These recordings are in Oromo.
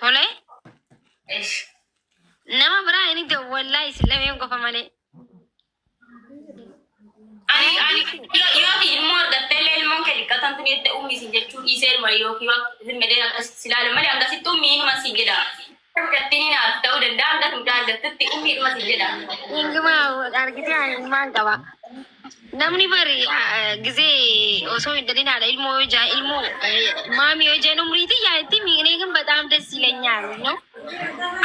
Tole? Ish. Nama biraa inni dawwallaa isin lameen qofa malee. Ani yoo ati ilmoo argatte illee ilmoon kee xiqqatan tun jette ummi isin jechuu dhiisee malee yookiin yoo zimmadee akkasitti si ilaala malee hangasitti ummi inuma siin jedha. Argattiin naaf ta'uu danda'a hanga mucaa argattutti ummi inuma siin jedha. Inguma argitee ani ilmaan qaba. Namni bari gizee osoo hin dhalin haadha ilmoo yoo jaa ilmoo maami yoo jaan umriitii yaa'etti miidhee ግን በጣም ደስ ይለኛል ነው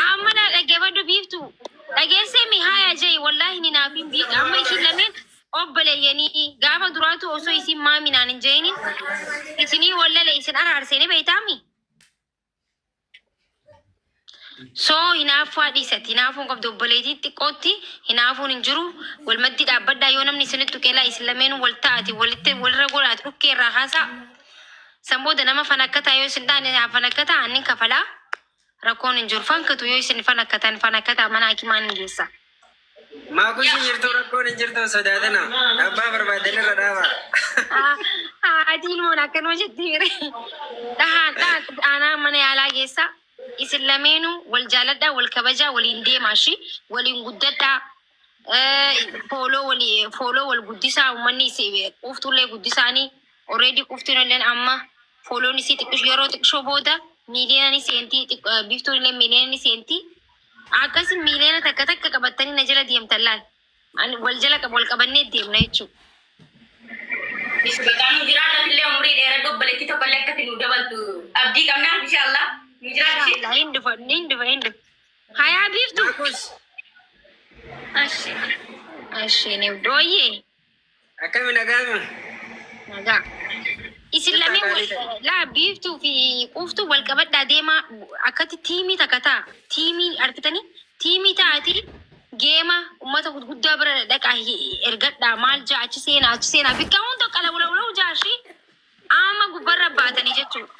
amma na dhaggeeffadhu biiftu dhageessee mi haya jee wallahi ni naafin bi amma isin lameen obboleeyyanii gaafa duraatu osoo isin maami naan hin jeeinin isinii wallale isin araarsee beeytaami. So hinaaffaa dhiisati. Hinaafuun qabdu obboleettii xiqqootti hinaafuun hin jiru. Walmatti dhaabbadhaa yoo namni isinitti tuqeelaa isin lameenuu wal ta'ati walitti walirra godhaati dhukkee irraa haasaa. San booda nama fanakkataa yoo isin dhaane fanakkataa annin kafalaa. Rakkoon hin jiru. Fankatu yoo isin fanakkatan fanakkataa mana hakimaan hin geessa. Maakushi jirtu rakkoon hin jirtu hin sodaatina. Abbaa barbaadan irra dhaaba. Haati ilmoon akkanuma jetti mire. Dhahaan dhahaan aanaa mana yaalaa geessa. Isin lameenuu wal jaaladhaa, wal kabajaa, waliin deemaa shi, waliin guddadhaa. Fooloo walii fooloo wal guddisaa uummanni isi quuftuullee guddisaanii already quuftuun illee amma fooloon isii xiqqishu yeroo xiqqishoo booda miiliyoona ni seentii biiftuun illee miiliyoona ni seentii. Akkasi miiliyoona takka takka qabattanii na jala deemtan laal. Ani wal jala wal qabannee deemna jechuudha. Ish bakka nu jiraadha illee umurii dheeraa obboleettii tokko illee akkatti nu dabaltu abdii qabna inshallah. Nu jiraadha ishee. Inshallah hin dhufa hin dhufa hin dhufa. Hayaa biiftu. Maakush Ashi. Ashee ne dooyyee. akkami nagaami? Nagaa. Isin Jirtaa lameen gaarii ta'e. laa biiftuu fi quuftuu wal qabadhaa deemaa akkatti tiimii takka ta'a. Tiimii argitanii tiimii ta'ati geema uummata gurguddaa bira dhaqaa ergadhaa maal jaa achi seenaa achi seenaa bikka hunda qalawulawulaw jaashii amma gubbarra baatanii jechuudha.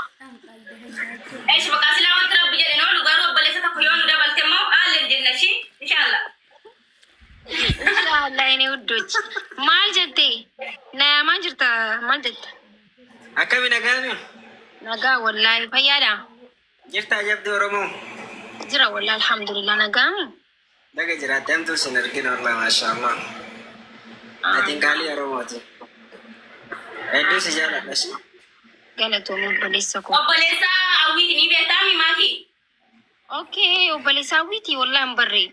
Ish bakka silaa wanti rabbi jedhe noolu garuu obboleessa tokko yoo nu dabalte immoo haalli jenna ishii inshallah. Inshallah inni uddochi. Maal jette? Nayaamaa jirta maal jette? Akkami nagaami? Nagaa wallaahi fayyaadha. Jirtaa jabduu Oromoo? Jira wallaahi alhamdulillah nagaami. Baga jiraatte hamtuu sin arginu wallah maashaallah. Atiin qaalii Oromooti. Hedduu si jaaladha shi. Galatoomii obboleessa koo. Obboleessa hawwiiti ni beektaa mi maaki? Okay, obboleessa hawwiiti wallahi hin barree.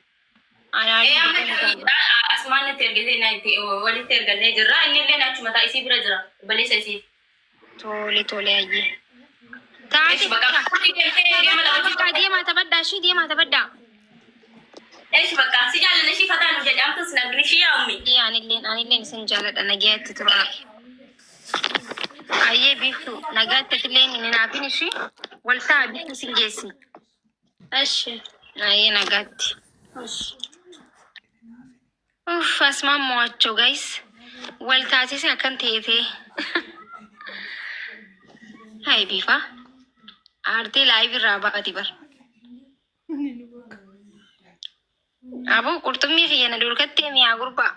Anaa Ee amma asumaan nutti ergitee na itti walitti ergannee jirra. Inni illee achuma ta'a isii bira jira obboleessa isii. Tole tole ayyee. Ish Taate bakka bakka. deemtee geema Bakka deemaa taphadhaa ishii deemaa taphadhaa. Ish bakka si jaallanna ishii fataa nu jedhe amtus na arginu ishii yaa ummi. Ee anilleen anilleen isin jaaladha nagayaatti tura. Ayyee biiftuu nagaatti atilleen hin hinaafin ishii wal ta'a biiftuu isin geessi. Ashi. Ayyee nagaatti. Ashi. Uff asumaan mo'achuu guys. Wal taasise akkan ta'e. Hai biifa. Aartee live irraa baati bar. Aboo qurxummii kiyya na dhorkattee mi'aa gurbaa.